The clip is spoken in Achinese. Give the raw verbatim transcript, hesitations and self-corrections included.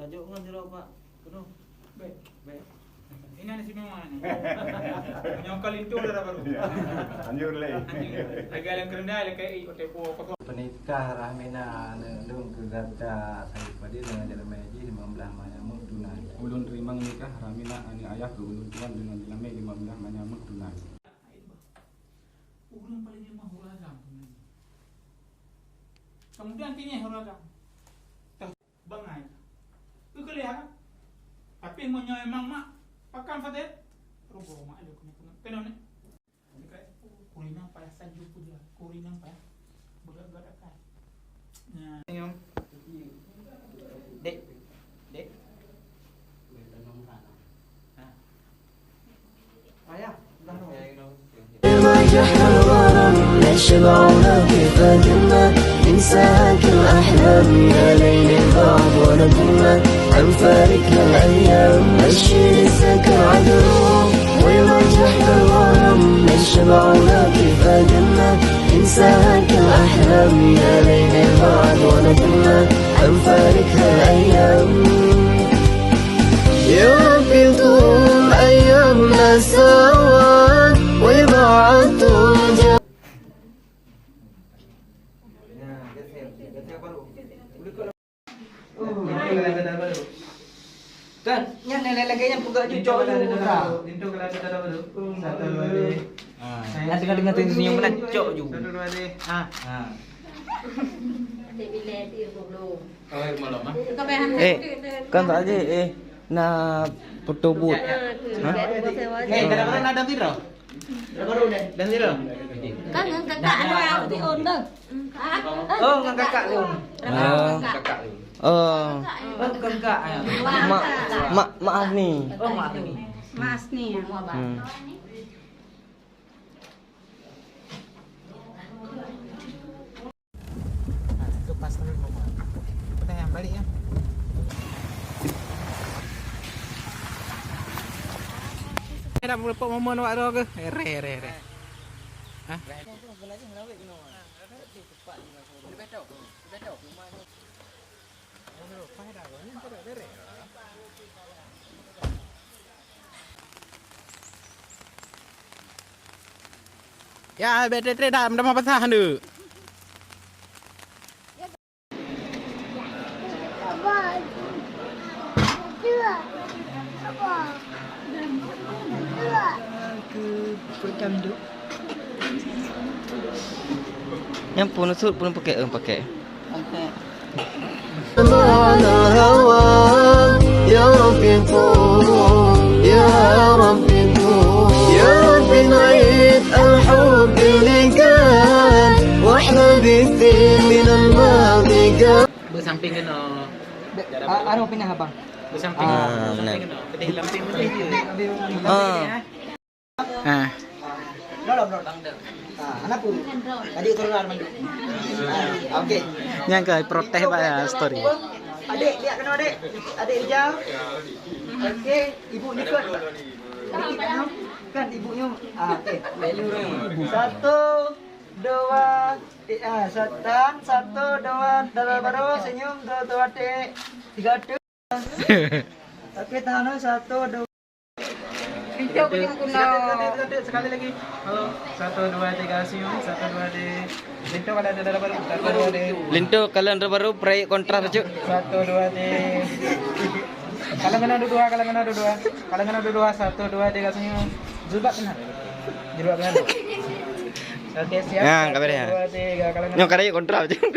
Jok ngon sidroe, Pak. Keunoe. Bèk. Bèk. Inan istimewa ni. Meunyoe ka linto dara barô. Anjur lé. Anjur. Lagèe lam keureudah, lagèe i oté po kosong. Peunikah Rahmina aneuk lôn keu gata Said Fadil deungon jeulamèe jih limong blaih manyameuet tunai. Ulôn teurimong nikah Rahmina aneuk ayah keu ulôn tuan deungon jeulamèe limong blaih manyameuet tunai. Ureueng paléng lemah ureueng agam sebenarnya. Kemudian kini ureueng agam. Bangai. Keu keulihat. Tapi meunyoe emang mak pakan sadet, rugoe mak lé keunoe keunoe. Keunoe ni. Kurina payah sanjung pun dia. Kurina payah. Berat-berat akan. Nah. Dek. Dek. Ayah, dah. ما جحر الغرام، ما شبعنا كيف قلنا، ننساها كل أحلام، يا ليل بعد ولا كنا، أنفارق الأيام، مشي لسك العدو، وما جحر الغرام، ما شبعنا كيف قلنا، ننساها كل أحلام، يا ليل بعد ولا كنا، أنفارق الأيام. يا رب تدوم أيامنا سوا ويبعد طول. Kan, nyan lagèe-lagèe nyan peugah ju cok ju. Linto kalau ada dalam tu. Satu, dua, tiga. Ah. Nyan tengah-tengah tu senyum pula cok ju. Satu, dua, tiga. Ah. Ah. Eh, kan tak aja eh na foto booth. Ha? Eh, dalam mana ada tiro? Dan tiro? Kan ngon kakak ada di on tu. Oh, ngon kakak tu. Oh. Kakak tu. Oh. Oh, kakak. Mak, mak, mak Asni. Oh, mak Asni. Mak Asni ya. Hmm. Nah, itu pas terus momen. Kita yang balik ya. Saya dah berapa momen awak tu ke? Re, re, re. Hah? Ya, B T T dah, dah mau pasah tu. Nyang pun sut pun pakai, eh, pakai. Oke. Bersamping kena. Be-, a-, anu pinah abang. Bersamping. Ah, benar. Bersamping kena. Pedih lamping pedih dia. Ah. Ha. Belum, belum. Ah, kenapa? Tadi turun arah mandu. Ah, okey. Nyang ke protes bak story. Adik, dia kena adik. Adik Rijal. Okey, ibu nyekot. Kan ibunya. Ah, okey. Satu, dua, eh, ah, satan, satu, dua, dalam baru, senyum, dua, dua, tik. Tiga, dua. Okey, tahan, satu, dua. Itu belum kena. Sekali lagi. Halo. Satu, dua, tiga, senyum. Satu, dua, tiga. Linto kalau ada darah baru. Satu, dua, tiga. Linto kalau darah baru, proyek kontrak tu, Cuk. Satu, dua, tiga. Kalau kena dua-dua, kalau kena dua-dua. Kalau kena dua-dua, satu, dua, tiga, senyum. Jilbab kena. Jilbab kena. Okey, siap. Ya, kabar ya. Satu, dua, tiga. Kalau kena. Nyok kada kontrak, Cuk.